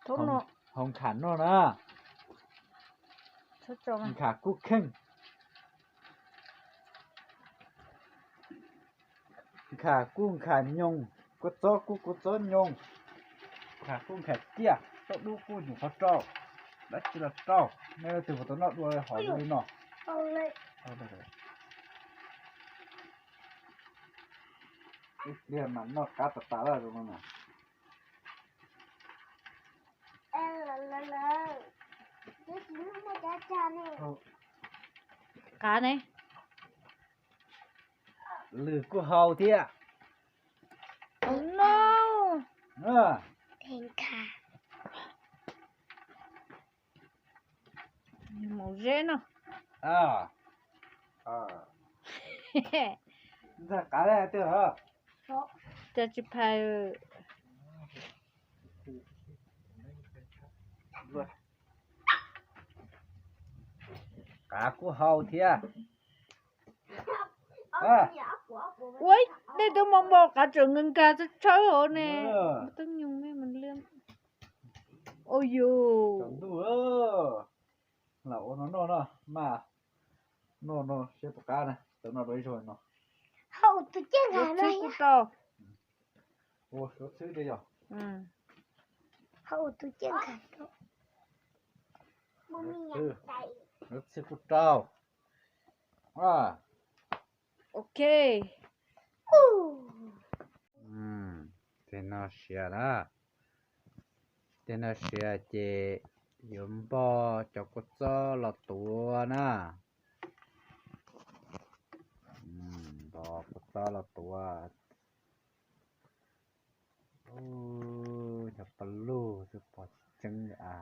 Hau nkham noj na. Nkham kuj kheej. Nkham kuj nkham nyoos, kua txob kuj kua txob nyoos. Nkham kuj nkham ciaj, tauj dub kuj nyuam qhuav rau. Dab tsi los rau, nej leej twg puas tau noj dua hom zoo li no. Ib pliag mas noj qab tas tas lawm no na. Qab ne. Lwm kuj hau thiab. Maum zeb no. Ntxag qab tiag. Cas tsis phais. Qab kuj hau thiab. Ua dej twb mob npo qab tseem nkag nkag tshawb tshawb hauv ne. Ua yus. Lam ua no noj no mas. Noj no seb puas qab na, tau noj dua ib zaug no. Hau tus ciaj nkag no. Ua suav txhwb tiag yog. Hau tus ciaj nkag no. Suav txhwb kuj rau. Ok. Tej no siav na. Tej no siav ces yuav npo cov kua txob los tuav na. Npo kua txob los tuav. Cov paj lug xwb pom tseeb a.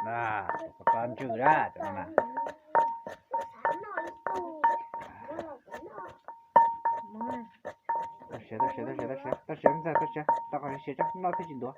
Na, kua txob ntswg na, cov no na. Tau siav, tau siav, tau siav, tau siav, tau siav, tau siav, tau qhov siav tso, noj thiaj tsis ntuav.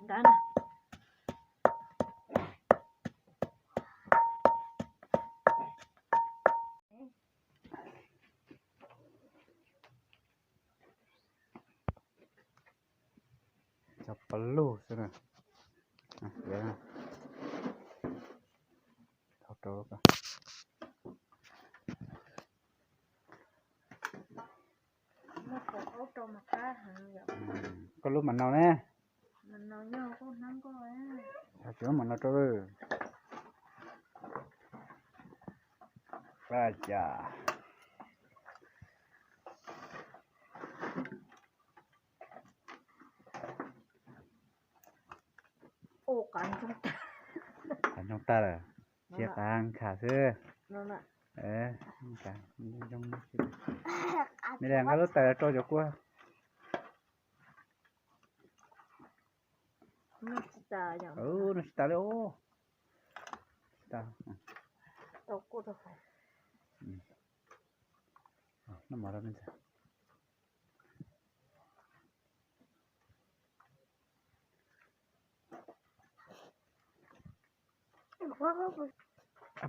Ntawd na. Cov paj lug xwb na. Koj lub mam no ne. Tsis mam no rau. Ua cas. Qav ntsoog tag lawm, tsis qav nkham xwb. Me daim nqa lub tais rau cov kua. Noj tsis tas li os.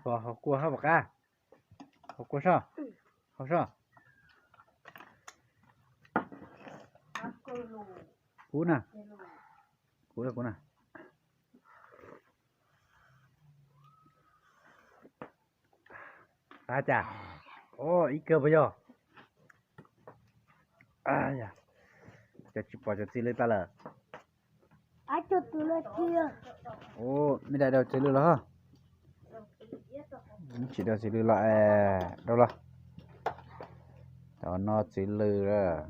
Pom hauv kua hauv pom qab, hauv kua soj, hauv soj. Kuv na, kuv na, kuv na. Qab cas? Ib kawg puas yog? Cov tsis pom cov txiv lwj tas lawm. Ub, me dais daus txiv lwj los. Tsis daus txiv lwj los, daus los. Cov no txiv lwj lawm.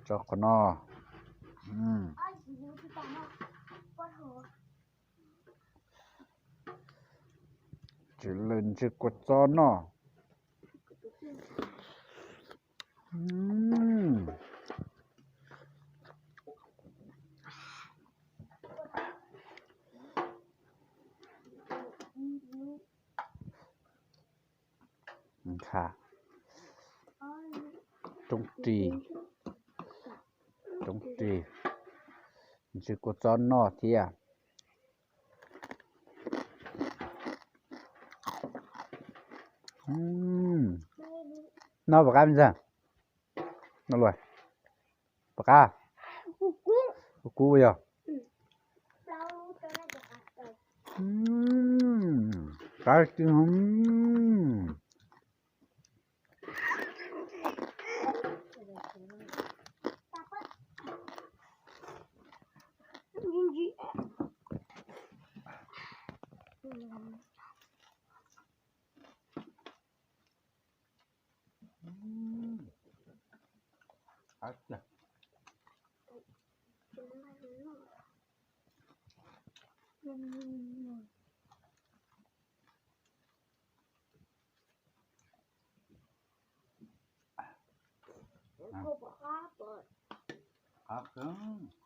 Tso qhov no. Tsis lawm ntshe kua txob noj. Ntsha, roob ris, roob ris, ntshe kua txob noj thiab. Noj puas qab me ntxawg? Noj luaj. Puas qab? Kub kub yog. Qab tiag. Qab kawg.